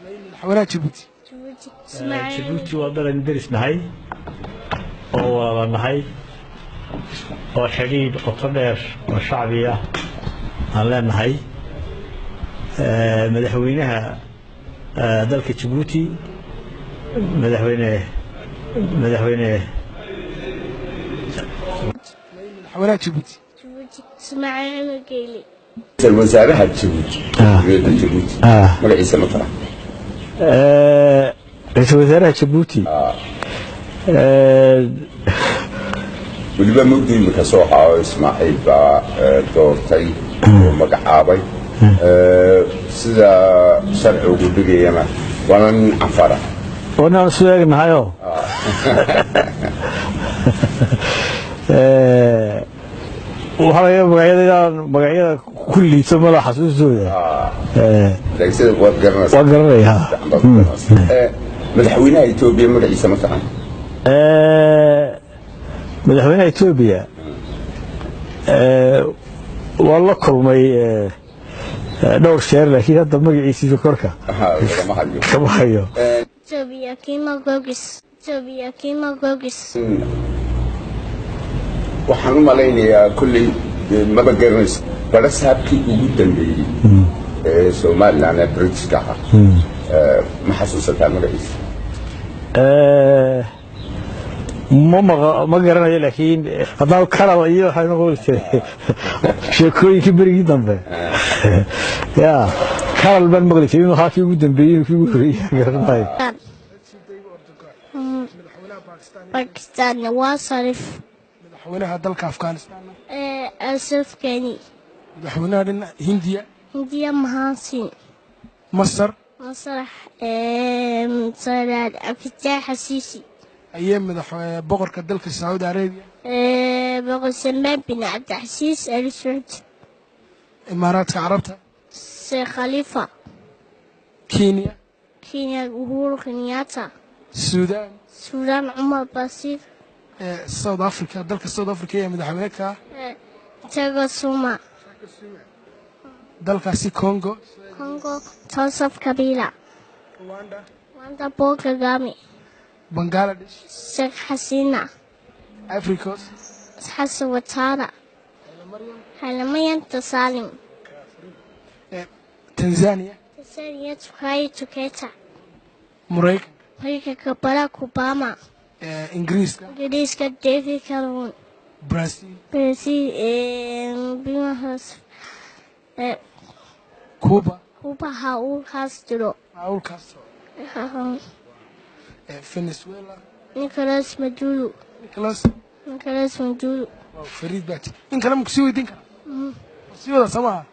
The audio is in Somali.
Madaxweynaha Jabuuti. Jabuuti Ismaaciil. Jabuuti waa dalan deris nahay oo walaala nahay oo xidhiidh qoto dheer oo shacbi ah aan leenahay. Madaxweynaha dalka Jabuuti, madaxweyne Madaxweynaha Jabuuti. Jabuuti Ismaaciil Cumar Geyle. Ra'iisul wasaaraha Jabuuti, dowladda Jabuuti, magaciisa ma taqaan? Ra'iisul wasaaraha Jabuuti Weliba mugdi imika soo xaawo Ismaaciil baa doortay oo magacaabay. Sida sharcigu dhigayana waana nin Canfara. Wanaan isu eegnahayo waxaa laga magacyada inaan magacyada ku liito mala xasuustooda. Laakiin sida waad garanaysaa. Waan garanayaa. Gacan baad ku garanaysaa. Madaxweynaha Etoobiya magaciisa ma taqaan? Madaxweynaha Etoobiya waan la kulmay dhowr jeer, laakiin hadda magaciisiisa korka Aha, lagama hayo. Kama hayo. Etoobiya Kima Gogis. Etoobiya Kima Gogis. Waxaan u malaynayaa kolley maba garanayso barasaabkii ugu dambeeyey ee Somaliland ee Britishka ahaa. Ma xasuusataa magaciisa? Ma garanayo, laakiin haddaan karal iyo waxay noqon jiray sheekooyinkii berigii dambe ya karal baan maqli jiray inuu ahaa kii ugu dambeeyey inuu kii ugu horreeyey garanayo. Madaxweynaha Bakistan. Bakistan Nawaz Sharif. Madaxweynaha dalka Afghanistan. Ashraf Ghani. Madaxweynaha dhinaca Hindiya. Hindiya Manmohan Singh. Masar. Masar Saad Abdel Sisi. Ayee madax boqorka dalka Saudi Arabia. Boqor Salmaan bin Cabdilcasiis Al Sacuud. Imaaraadka Carabta. Sheekh Khalifa. Kenya. Kenya Uhuru Kenyatta. Suudaan. Suudaan Cumar Bashir. South Africa, dalka South Africa ee madaxweyne ka ah. Jacob Zuma. Dalkaasi Congo. Congo Joseph Kabila. Rwanda. Rwanda Paul Kagame. Bangladesh. Sheikh Hasina. Ivory Coast. Xasan Watara. Hailemariam Desalegn. Tanzania. Tanzania Tukai Tuketa. Maraykanka. Maraykanka Barack Obama. Ingiriiska. Ingiriiska David Cameron. Brazil. Brazil Dilma Rousseff. Cuba. Cuba Raul Castro. Raul Castro. Venezuela. Nicolas Maduro. Nicolas. Nicolas Maduro. Wow, fariid baati in kale ma kusii weydiin karaa? Sii wada samaha.